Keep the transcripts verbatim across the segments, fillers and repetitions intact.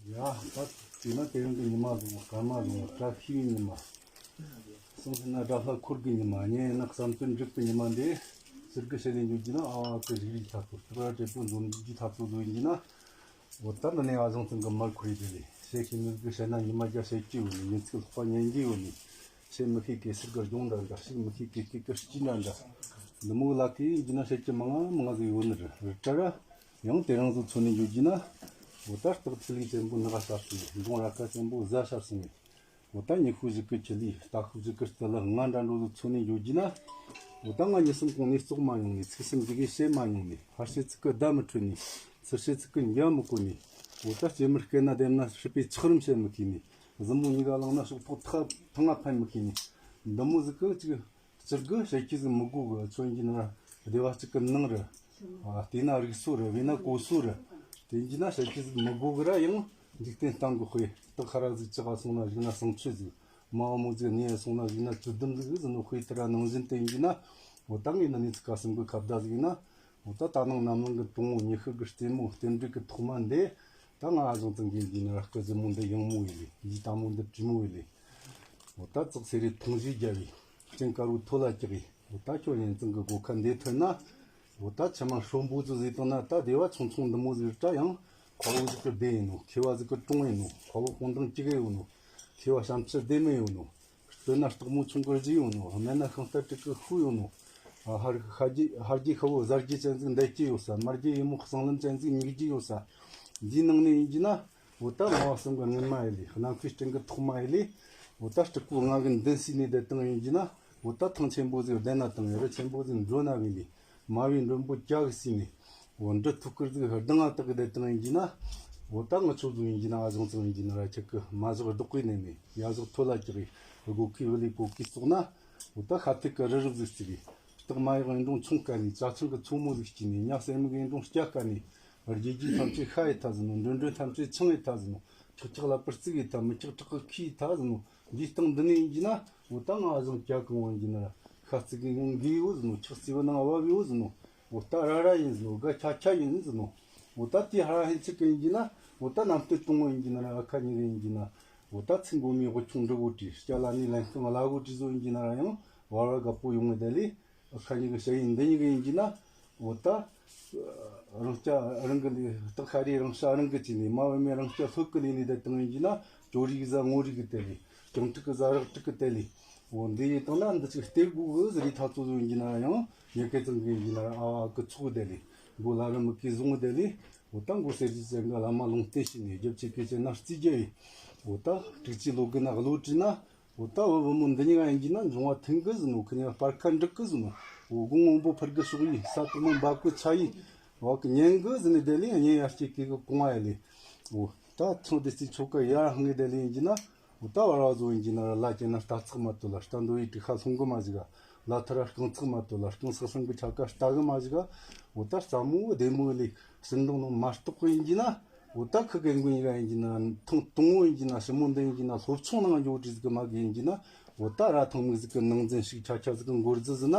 ཡ། ད་དེ་ན་དེ་རིང་གི་ཉི་མ་ལོངས། སྐར་མ་ལོངས། བཀྲ་ཤིས་པའི་ཉི་མ། སང་ཕོད་ན་དགྲ་ལྷ་འཁོར་གི་ཉི་མ། གཉིས་ན་བསམ་དོན་འགྲུབ་པའི་ཉི་མ་འདི། ཟུར་གི་ཞལ་ལས་འཇོག་རྒྱུ་ན། ཨ་བ་གི་རིག་རིག་ཐབས་ཚུལ། སྟག་ར་བྲེ་པོ་འཛོམས་རྒྱུ་ཐབས་ཚུལ་ལོས་ཡིན་རྒྱུ་ན། འོ་ད་འདི་ནས་ཨ་ཞང་ཚང་གི་མར་ཁུར་ཡི་དེ་ལས། བཤད་ཤེས་མི་གི་བཤད་ན་ཉི་མ་བརྒྱ་བཤད་རྒྱུ་ཡོད་ནི། ཉིན་ཚིག་ལྷག་པ་ཉན་རྒྱུ་ཡོད་ནི། བཤད་མི་ཤེས་གི་གེ་སར་གི་སྒྲུང་འདྲ་འདྲ། བཤད་མི་ཤེས་གི་སྐེ་གི་སྐྱིད་འདྲ་འདྲ། འདི་མོ་ལ་གི་ཡིན་རྒྱུ་ན་བཤད་རྒྱུ་མང་ང་མང་ང་ཟིག་ཡོད་ནི་རེད། རེད་དྲ་ར། ཡང་དེ་རིང་ཟིག་མཚོན་ནས་འཇོག་རྒྱུ་ན། འོ་ད་སྟག་ཚེ་ལུས་བཙན་པོ་ནག་ཤར་སོང་ངས། འབྲོང་རྭ་ཁ་བཙན་པོ་གཟའ་ཤར་སོང་ངས། འོ་ད་ཉི་ཤུ་བཞི་གི་ཆི་ལི། རྟ་ཤུ་བཞི་གི་རྟི་ལི། ང་འདྲ་འགྲོ་ཟིག་མཚོན་ནས་འཇོག་རྒྱུ་ན། འོ་ད་ང་ཉིན་གསུམ་གོང་ནས་བཙོག་མ་མྱོང་ནས། ཚིག་གསུམ་ཟིག་གིས་བཤད་མ་མྱོང་ནས། ཕར་བཤད་ཚིག་གིས་བརྡ་མི་འཕྲོད་ནས། ཚུར་བཤད་ཚིག་གིས་འཇའ་མི་གོ་ནས། འོ་ད་སྐྱེས་མར་སྐེ་ན་བསྡེབས་ན་སྲིད་པའི་ཆགས་རིམ་བཤད་མི་ཤེས་ནས། གཟི་མོ་གཉིས་ཀ་བླངས་ན་ཕྱོགས་ཕོག་ཐག་ཐང་ང་འཕེན་མི་ཤེས་ནས། འདི་མོ་ཟིག་གི་ཅིག་སྤྱིར་གི་བཤད་རྒྱུ་ཟིག་མི་དགོས་གི། མཚོན་རྒྱུ་ན་སྡེ་བ་གཅིག་གི་ནང་རུ། ཨ། བལྟས་ན་རིག་སོ་རུ། བས་ན་གོ་སོ་རུ། དེ་ཡིན་རྒྱུ་ན་བཤད་རྒྱུ་ཟིག་མི་དགོས་གི་ར། ཡང་འཇིག་རྟེན་སྟེང་གི་དཔེ། སྟག་ཤ་ར་ཟིག་ལྕགས་སོང་ན་གཞུག་ན་ཟངས་མཆོད་ཟིག། མ་བུ་མོ་ཟིག་གནས་སོང་ན་གཞུག་ན་བཅུད་ལྡན་ཟིག་ཟེར་ནོ་དཔེ་དེ་ར་ནང་བཞིན་དེ་ཡིན་རྒྱུ་ན། འོ་ད་ངས་ནི་ནི་ཚིག་ཁ་གསུམ་གི་ཁ་བརྡ་ཟིག་ཡིན་ན། འོ་ད་ད་ནངས་ནམ་ལངས་གི་དྲུང་བོ། ཉི་ཤུ་གི་རྩེ་མོ། རྟེན་འབྲེལ་གི་ཐོག་མ་འདི། ད་ང་ཨ་ཞང་ཚང་གི་ཡིན་རྒྱུ་ན་ར། སྐུ་གཟི་མོ་འདི་ཡང་མོ་ཡིན་ལེ། ལུས་དྭངས་མོ་འདི་བྲིས་མོ་ཡིན་ལེ། འོ་ད་ཙག་སེ་རེ་ཐུང་བཞེས་རྒྱབ་བས། སྤྱན་དཀར་བོ་ཐོད་ལ་བཀྱགས་བས། འོ་ད་ཁྱོད་གཉེན་ཚང་གི་སྒོ་ཁ་འདི་ཐོན་ན། འོ་ད་ཕྱི་མ་ཧྲོམ་བུ་ཚོ་ཟིག་བཏང་ན། ད་སྡེ་བ་ཆུང་ཆུང་འདི་མོ་ཟིག་རེད་དྲ། ཡང་དཔའ་བོ་ཟིག་གི་སྡེ་ཡིན་ནོ། མཁས་པ་ཟིག་གི་དྲུང་ཡིན་ནོ། དཔའ་བོ་དཔུང་ཐང་གཅིག་ཡོད་ནོ། མཁས་པ་བྱམས་ཆུ་ལྡེ་མིག་ཡོད་ནོ། སྟོད་ན་སྟག་མོ་ཆུང་གི་རྗེ་ཡོད་ནོ། སྨད་ན་ཤིང་རྟ་དྲུག་གི་ཤུག་ཡོད་ནོ། ཨ། ཧར་ཤར་རྒྱུད། ཧར་རྒྱུད་ཤ་བོ་གཟར་རྒྱུད་ཅན་ཟིག་འདེད་རྒྱུ་ཡོད་ས། དམར་རྒྱུད་ཡུ་མོ་གསང་ལམ་ཅན་ཟིག་མྱུག་རྒྱུ་ཡོད་ས། འདིའི་ནང་ནས་ཡིན་རྒྱུ་ན། འོ་ད་ལྷ་བ་གསུམ་གི་སྔོན་མ་ཡིན་ལེ། ནམ་མཁའི་སྤྲིན་གི་ཐོག་མ་ཡིན་ལེ། འོ་ད་སྤྲུལ་སྐུ་ལྔ་གི་མདུན་བསུས་ནས་བསྡད་བཏང་ཡིན་རྒྱུ་ན། འོ་ད་ཐང་ཆེན་པོ་ཟིག་བསྡད་ན་བཏང་ཡ། རི་ཆེན་པོ་ཟིག་འགྲོ་ན་བས་ལེ། མ་བའི་མགྲོན་པོ་བརྒྱ་གིས་བསུས་ནས། འོ་འབྲུ་ཐུག་ཀར་ཟིག་གདང་ང་བཏགས་བསྡད་བཏང་ཡིན་རྒྱུ་ན། འོ་ད་ང་ཆོ་ཟིག་ཡིན་རྒྱུ་ན། ཨ་ཞང་ཚང་ཡིན་རྒྱུ་ན་ར། ཁྱེད་ཀྱི་མ་ཞོག་རྡོག་གི་ནས་ནས། ཡ་ཞོག་ཐོད་ལ་བཀྱགས་ཡི། སྒོ་ཁའི་བུ་ལི་གོ་གི་བཙོག་ན། འོ་ད་ཤ་ཐུག་གི་རི་རབ་ཟིག་བརྩིགས་ཡི། སྟག་མ་གཡག་གཡུ་འབྲོང་ཆུང་དཀའ་ནས། ཇ་ཆང་གི་མཚོ་མོ་ཟིག་སྐྱིལ་ནས། ཉ་སེར་མོ་གི་གཡུ་འབྲོང་སྐྱ་དཀའ་ནས། རྗེས་རྗེས་ཐམས་ཅད་ཤ་ཡི་ཐ་ཟིག་ནོ། འགྲོན་འགྲོན་ཐམས་ཅད་ཆང་ཡི་ཐ་ཟིག་ནོ། ཁྲག་ཁྲག་ལག་པར་བཙུགས་ཡི་ཐ། མི་ཁྲག་ཁྲག་གི་ཁུ་ཡི་ཐ་ཟིག་ནོ། འདིའི་སྟེང་འདི་ནས་ཡིན་རྒྱུ་ན། འོ་ད་ང་ཨ་ཞང་སྐྱ་གང་བོ་ཡིན་རྒྱུ་ན་ར། ཤ་བརྩིགས་གི་ངང་གི་ཡོད་ཟིག་ནོ། ཁྲག་བརྩིགས་བུ་ནང་བབས་ཡོད་ཟིག་ནོ། འོ་ད་ར་ར་ཡིན་ཟིག་ནོ། དགའ་ཁྱ་ཁྱ་ཡིན་ཟིག་ནོ། འོ་ད་དེ་ཧ་ཧན་ཆི་གི་ཡིན་རྒྱུ་ན། འོ་ད་གནམ་སྟོད་གྲོང་བོ་ཡིན་རྒྱུ་ན་ར། ཨ་ཁ་གཉིས་གི་ཡིན་རྒྱུ་ན། འོ་ད་ཚིག་མགོ་མའི་དབུ་ཆུང་འབྲི་གོ་དྲིས། སྐྱ་ལ་ནི་ལན་རྐང་བླ་གོ་དྲིས་ཟོ་ཡིན་རྒྱུ་ན་ར། ཡང་བར་བར་དགའ་པོ་ཡོང་ངེ་དེ་ལས། ཨ་ཁ་གཉིས་གི་ཞ་ཡིན་འདི་གཉིས་གི་ཡིན་རྒྱུ་ན། འོ་ད་རང་སྐྱ་རང་གི་ལས། སྟག་ཤ་རས་རང་ཤ་རང་གི་བྱས་ནས། མ་བུད་མེད་རང་སྐྱ་ལྷོད་གི་ལས་ནས་བསྡད་བཏང་ཡིན་རྒྱུ་ན། ཇོ་རིའི་གི་གཟའ་ངོ་རིའི་གི་དེ་ལས། སྤྱང་ཕྲུག་གི་གཟའ་རག་ཕྲུག་གི་དེ་ལས། འོ་འདི་ཡི་སྟེང་ན་འདི་ཅིག་སྟེར་དགོས་གི་ཟེར་རེ་ཐག་ཚོད་ཡིན་རྒྱུ་ན། ཡང་ཉི་སྐལ་ཚང་གི་ཡིན་རྒྱུ་ན་ར། ཨ་བ་གི་ཚོགས་དེ་ལས། མགོ་ལ་རི་མི་གི་བཟུང་དེ་ལས། འོ་ད་མགོ་སེར་བྱེས་ཅན་གི་བླ་མ་ལུང་བསྟན་བྱས་ནས། རྒྱབ་ཆེ་གི་ཅན་ན་རྩིས་རྒྱག་ཡིན། འོ་ད་དྲུག་ཅུའི་ལོ་དགུ་ན་བློ་གྲོས་ན། འོ་ད་བུ་བུ་མོ་འདི་གཉིས་ཀ་ཡིན་རྒྱུ་ན། འབྱུང་བ་མཐུན་གི་ཟེར་ནོ། ཁི་གཉིས་ཀ་སྤར་ཁ་འགྲིག་གི་ཟེར་ནོ། འོ་དགུང་སྔོན་པོ་ཕུར་གི་ཕྱོགས་ཡི། ས་དོག་མོ་འབབ་གི་ཆ་ཡི། འོ་གི་ཉན་གི་ཟེར་ནས་དེ་ལས། གཉེན་ཡར་སྐྱེས་གི་གི་གོང་བ་ཡ་ལས། འོ་ད་ཚང་དེ་རྩིས་ཆོ་ག་ཡར་འཕངས་ངེ་དེ་ལས་ཡིན་རྒྱུ་ན། འོ་ད་བར་བ་བཟོ་ཡིན་རྒྱུ་ན་ར། ལ་སྐྱེས་ན་རྟ་ཚག་མ་དོད་ལ། རྟ་འདོ་ཡི་དྲུག་ཤ་སློང་གི་མ་བཅུག་ག། ལ་ཐ་ར་རྐང་ཚག་མ་དོད་ལ། རྐང་སག་སང་གི་ཆ་ག་རྟ་གི་མ་བཅུག་ག། འོ་ད་རྩ་མོ་བདེ་མོ་ལས་ཞིམ་འདང་ནོ་མ་གཏོགས་གི་ཡིན་རྒྱུ་ན། འོ་ད་ཁི་གེ་མགོ་གཉིས་ཀ་ཡིན་རྒྱུ་ན། ཐེངས་དང་པོ་ཡིན་རྒྱུ་ན། ཞི་མོ་འདི་ཡིན་རྒྱུ་ན། སློབ་ཆུང་ནང་འགྱོ་དུས་ཟིག་གི་མ་གི་ཡིན་རྒྱུ་ན། འོ་ད་ར་ཐང་མིག་ཟིག་གི་ནང་འཛིན་ཞིག་ཆ་ཆ་ཟིག་གི་མགོ་རྫི་ཟིག་ན།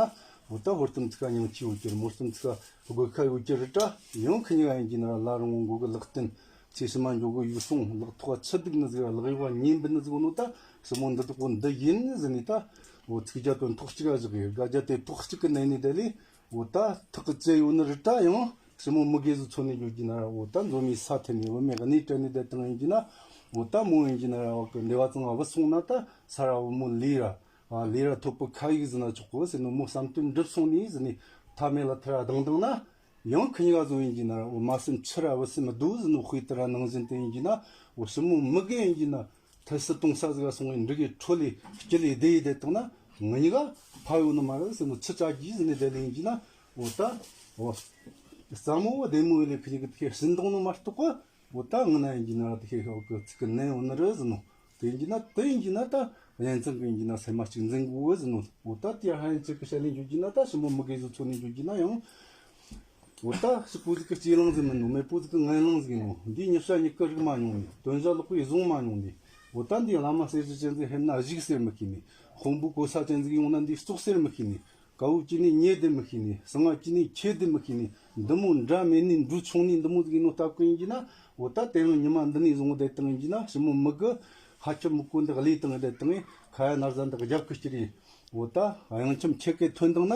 འོ་ད་ཧོར་སྟོན་ཚིག་ག་ཉང་ཁྱི་འོ་གྱུར། མོར་སྟོན་ཚིག་ག་དགོད་ཁ་འོ་གྱུར་རེད་དྲ། ཡང་ཁི་གཉིས་ཀ་ཡིན་རྒྱུ་ན་ར། ལ་རིང་བོ་མགོ་གི་ལག་རྟེན། ཚེ་ཕྱི་མ་འགྱོ་གི་ཡུལ་སྲུང་། ལག་ཐོག་ག་ཆུ་ལྡུག་ནི་ཟིག་ར། ལག་གཡོག་ག་ཉེས་འབུལ་ནི་ཟིག་ནོ། ད་ཞི་མོ་འདི་དག་པོ་འདི་ཡིན་ཟེར་ནས། ད་འོ་ཚིག་བརྒྱ་དོན་ཐོག་གཅིག་ག་བཞག་གི། དགའ་བརྒྱ་དེ་ཐོག་གཅིག་གི་ནས་ནས་དེ་ལས། འོ་ད་ཐག་གི་བཅད་ཡོད་ནི་རེད་དྲ། ཡང་ཞི་མོ་མི་དགེ་ཟིག་ཚོ་ནས་འགྱོ་རྒྱུ་ན་ར། འོ་ད་འཛོམས་མི་ས་ཐད་ནས་བུད་མེད་གནས་སྤྲད་ནས་བསྡད་བཏང་ཡིན་རྒྱུ་ན། འོ་ད་མོ་ཡིན་རྒྱུ་ན་ར། འོ་གི་འདེ་བ་ཚང་བུད་སོང་ན། ད་ས་ར་བུ་མོ་ལས་ར། ཨ། ལས་ར་ཐོབ་པའི་ཁ་ཡིག་ཟིན་ན་ཆོག་གོ་ཟེར་ནོ། མོ་བསམ་དོན་འགྲུབ་སོང་ནི་ཟེར་ནས། ཐ་མེད་ལ་ཐ་ར་དང་དང་ན། ཡང་ཁི་གཉིས་ཀ་ཟོ་ཡིན་རྒྱུ་ན་ར། འོ་མ་སེམས་ཆུ་ར་བུ་སེམས་རྡོ་ཟེར་ནོ། དཔེ་དེ་ར་ནང་བཞིན་དེ་ཡིན་རྒྱུ་ན། འོ་ཞི་མོ་མི་དགེ་ཡིན་རྒྱུ་ན། ཐལ་སྲིད་གཏོང་ས་ཟིག་ག་སོང་བའི་འབྲུ་གི་ཁྲོད་ལས་སྐྱིད་ལས་བདེ་ཡི་བསྡད་བཏང་ན། ང་གཉིས་ཀ་ཕ་ཡོད་ནི་མ་རེད་ཟེར་ནོ། ཆི་ཅག་གི་ཟེར་ནས་བསྡད་ལས་ཡིན་རྒྱུ་ན། འོ་ད། འོ། རྩ་མོ་བདེ་མོ་ཡིན་ལས་ཁི་གཉིས་ཀ་དེ་ཤི་འདང་ནོ་མ་གཏོགས་གི། འོ་ད་ང་ན་ཡིན་རྒྱུ་ན་ར། དེ་ཤེས་ཤོག་གི་ཚིག་གི་ནན་འོ་ནི་རེད་ཟེར་ནོ། དེ་ཡིན་རྒྱུ་ན། དེ་ཡིན་རྒྱུ་ན་ད་གཉེན་ཚང་གི་ཡིན་རྒྱུ་ན་སེམས་མ་གཅིག་འཛིན་དགོས་ཟེར་ནོ། འོ་ད་དེ་ཧ་ཡིན་ཚིག་གི་བཤད་ལས་འཇུག་རྒྱུ་ན། ད་ཞི་མོ་མི་དགེ་ཟིག་ཚོ་ནས་འཇུག་རྒྱུ་ན་ཡང་། འོ་ད་ཕྱུག་པོ་ཟིག་གི་སྐྱེས་ལང་ཟིག་མིན་ནོ། མེད་པོ་ཟིག་གི་ངན་ལང་ཟིག་ཡིན་ནོ། འདིའི་ཉི་ཤ་མྱུ་གུ་རིག་མ་མྱོང་ནི། དོན་བྱ་ལོག་པའི་བཟུང་མ་མྱོང་ནི། འོ་ད་འདིའི་བླ་མ་གསེར་བཞི་ཅན་ཟིག་ཕེབས་ན་བཞུགས་ཟེར་མི་ཤེས་ནི། དཔོན་པོ་གོ་ས་ཅན་ཟིག་ཡོང་ན་འདི་ཙོག་ཟེར་མི་ཤེས་ནི། དཀར་བོ་གྱི་ནི་ཉེ་དེ་མི་ཤེས་ནི། གསང་བ་གྱི་ནི་ཁྱེད་དེ་མི་ཤེས་ནི། འདི་མོ་འདྲ་མེད་ནི། འབྲུ་ཆུང་ནི། འདི་མོ་ཟིག་ཡིན་ནོ་སྟབས་གི་ཡིན་རྒྱུ་ན། འོ་ད་དེ་རིང་ཉི་མ་འདི་ནས་བཟུང་བསྡད་བཏང་ཡིན་གྱི་ན་ཞི་མོ་མི་གི་ཕ་ཁྱིམ་མི་གོ་འདི་ལས་བཏང་བསྡད་བཏང་ངས་ཁ་ཡ་ན་བཟའ་འདི་རྒྱབ་གི་ཅི་རེད། འོ་ད་གཡང་ཁྱིམ་ཁྱེད་ཀའི་ཐོན་བཏང་ན་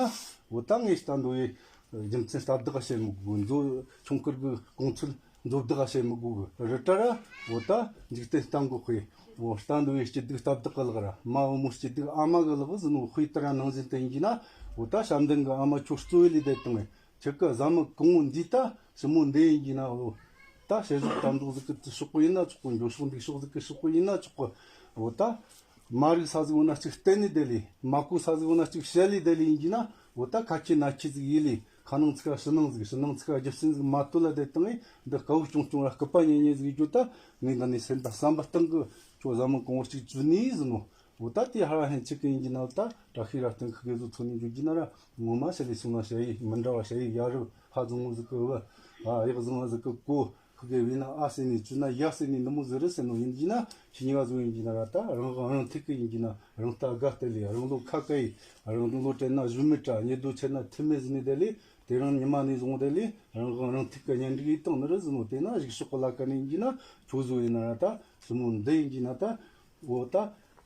འོ་ད་ངས་ལྟ་འདོད་ཡི་རྒྱུ་མཚན་སྟབས་བདེ་ག་བཤད་མི་དགོས། མཛོ་ཆུང་ཁུར་གི་གོང་ཚུལ་མཛོ་བདག་ག་བཤད་མི་དགོས་གི་རི་བྲ་ར། འོ་ད་འཇིག་རྟེན་སྟེང་གི་དཔེ་འོ་ལྟ་འདོད་ཡི་སྐྱིད་སྡུག་སྟབས་བདེ་གི་ལག་ར་མ་བུ་མོ་སྐྱིད་སྡུག་ཨ་མ་གི་ལག་ཟིན་ནོ་དཔེ་ལྟར་ནང་བཞིན་དུ་ཡིན་གྱི་ན། འོ་ད་བྱམས་ལྡན་གི་ཨ་མ་ཁྱོད་གཙོ་བོ་ལས་བསྡད་བཏང་ངས། ཁྱེད་ཀྱི་བཟའ་མི་གང་བོ་འདི་ད་ཞི་མོ་འདི་ཡིན་གྱི་ན། འོ་ད་བྱད་གཟུགས་དམ་ཚིག་ཟིག་གི་ཕྱོགས་གི་ཡིན་ན་ཆོག་གི། འགྱོ་ཕྱོགས་འདུག་ཕྱོགས་ཟིག་གི་ཕྱོགས་གི་ཡིན་ན་ཆོག་གི། འོ་ད་མ་རིག་ས་ཟིག་འོ་ན་གཅིག་བསྟན་ནས་བསྡད་ལེ། མ་གོ་ས་ཟིག་འོ་ན་གཅིག་བཤད་ལེ་བསྡད་ལེ་ཡིན་གྱི་ན། འོ་ད་ཁ་ཆེ་ན་ཆེ་ཟིག་ཡིན་ལེ། ཁ་ནང་ཚིག་ཕྱི་ནང་ཟིག་ཕྱི་ནང་ཚིག་རྒྱུ་མཚན་ཟིག་མ་ལྟོས་ལ་བསྡད་བཏང་ངས་འདི་དཀའ་བོ་སྐྱོང་སྐྱོང་ར་སྐུད་པ་ཉེ་ཉེ་ཟིག་ཡོད་རྒྱུ། ད་ངས་འདི་ནས་སེམས་པ་བསམ་པ་སྟེང་གི་ཁྱོད་བཟའ་མི་གང་བོ་གཅིག་བཅུ་ནས་ཟིན་ནོ། འོ་ད་དེ་ཧ་ར་ཧན་ཆི་གི་ཡིན་གྱི་ན། ད་བཀྲ་ཤིས་ར་བརྟན་ཁི་གེ་ཟོ་ཚོ་ནས་འཇུག་གྱི་ན་ར་ངོ་མ་ཤ་ལས་སོང་ན་ཤ་ཡི་མི་འདྲ་བ་ཤ་ཡི་ཡ་རབས་ཕ་བཟང་བོ་ཟིག་གི་བུ་ཨ་གཡག་བཟང་བ་ཟིག་གི་གོ་ཁི་གེ་བས་ན་ཨ་ཟེར་ནས་བཅུ་ན་ཡ་ཟེར་ནས་འདི་མོ་ཟིག་རེད་ཟེར་ནོ་ཡིན་གྱི་ན། ཁྱེད་གཉིས་ཀ་ཟོ་ཡིན་གྱི་ན་ར་ད་རང་དབང་རང་ཐུག་གི་ཡིན་གྱི་ན། རང་རྟ་དགའ་སྟེ་ལས་རང་ལོ་ཁ་ཀ་ཡི་རང་ལོ་དྲན་ན་གཞུ་མེད་དྲ་ཉེ་རྡོ་ཆེ་ན་ཐུ་མེད་ཟིན་ནས་བསྡད་ལས། དེ་རིང་ཉི་མ་ནས་བཟུང་བསྡད་ལས་རང་དབང་རང་ཐུག་གི་གཉེན་སྒྲིག་ཡིན་བཏང་ནི་རེད་ཟེར་ནོ། དེ་ན་གཞུག་ཕྱོགས་གི་ལ་ཀ་ནས་ཡིན་གྱི་ན་ཁྱོད་ཟོ་ཡིན་ན་ར་ད་ཞི་མོ་འདི་ཡིན་གྱི་ན་ད། འོ་ད་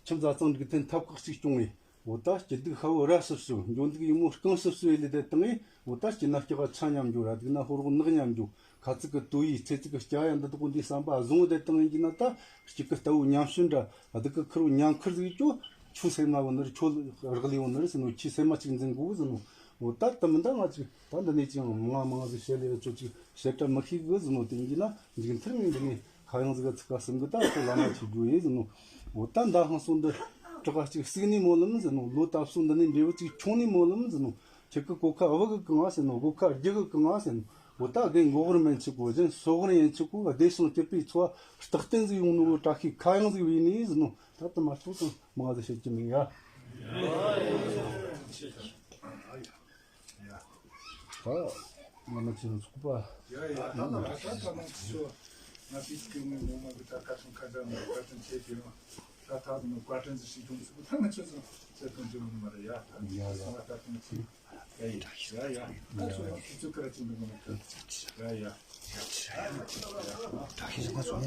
ཁྱིམ་བཟའ་ཚང་འགྲིག་མཐུན་ཐབས་ཁག་ཅིག་སྐྱོང་ངས། འོ་ད་སྐྱིད་སྡུག་ཤ་བོ་ར་སིབ་སིབ། འགྱོ་འདུག་ཡུ་མོ་རྐང་སིབ་སིབ་ཡེ་ལས་བསྡད་བཏང་ངས། འོ་ད་སྐྱིད་ན་སྐྱ་ཀ་ཆ་མཉམ་འགྱོ་ར། སྡུག་ན་ཕོ་རོག་ནག་མཉམ་འགྱོ། ཁ་ཚིག་གི་དོ་ཡི་ཚེ་ཚིག་གི་སྐྱ་ཡ་འདི་དག་འདི་བསམ་པ་བཟང་བོ་བསྡད་བཏང་ཡིན་གྱི་ན། ད་སྐྱིད་གི་རྟ་བོ་མཉམ་ཞོན་འདྲ་སྡུག་གི་ཁུར་བོ་མཉམ་ཁུར་ཟིག་ཡོད་ཀྱོ། ཁྱོད་སེམས་ན་བོ་ནི་རེད། ཁྱོད་རག་ལས་བོ་ནི་རེད་ཟེར་ནོ། ཁྱོས་སེམས་མ་ཅིག་འཛིན་དགོས་ཟེར་ནོ། འོ་ད་ད་མི་འདའ་ང་ཅིག་ད་འདི་ནས་ཅིག་མང་མང་ཟིག་བཤད་ལས་ཡོད་ཅོ་ཅིག་བཤད་གྲྭ་མི་ཤེས་གི་ཟེར་ནོ། དེ་ཡིན་གྱི་ན་མཇུག་མཐར་ངས་འདི་ནས་ཁ་གཡང་ཟིག་ག་ཚིག་ཀ་གསུམ་གི་ད་ཁོ་བླ་མ་ཆེ་རྒྱུ་ཡིན་ཟེར་ནོ། འོ་ད་མདའ་ཧང་སོང་འདི་བྲག་ག་ཅིག་བརྩིགས་ནས་སྨོན་ལམ་ཟེར་ནོ། ལོ་ད་སོ་འདི་ནས་འབྲས་བུ་ཅིག་ཆུང་ནས་སྨོན་ལམ་ཟེར་ནོ། ཁྱེད་ཀི་གོ་ཁ་བུ་གི་གང་ཟེར་ནོ། གོ་ཁ་རྒྱུ་གི་གང་ཟེར་ནོ། འོ་ད་དགེ་མགོ་དཀར་མན་ཆི་གོ་གཞན་སོ་དཀར་ཡན་ཆི་གོ་བདེ་ཞིང་སྐྱིད་པའི་འཚོ་བ་རྟག་བརྟན་ཟིག་ཡོང་ནོ་བཀྲ་ཤིས་ཁ་གཡང་ཟིག་བྱས་ནས་ཟེར་ནོ། ད་དུ་མ་གཏོགས་དང་མང་ཟིག་བཤད་རྒྱུ་མེད་ཡ། ད་ང་མ་ཅི་ཚོགས་པ། ཡ་ཡ། ད་ནི་ད་ད་ད་ནང་ཚོ་ང་པི་ཀི་མི་ངོ་མ་གི་ད་ཀ་ཐུང་ཁ་ད་ནི་བཀའ་དྲིན་ཆེ་དེ་རང་ད་ད་ནི་བཀའ་དྲིན་ཟིག་ཞིག་ཡོང་ཚུགས། ད་ང་ཚོ་ཚོ་ཚེ་ཐུང་ཅི་ཡོང་མ་རེད་ཡ། ད་ཡ་ཡ། ང་ད་ཐུང་ཚིག་ཡ་ཡ། ཡ་ཡ། ད་ཚོ་ཡང་ཁྱེད་ཚོ་ཀ་ར་ཅི་འདུག་མ་ནི་ད་ཡ་ཡ། ད་ཁྱེད་ཚོ་ང་ཚོ་ཡིན།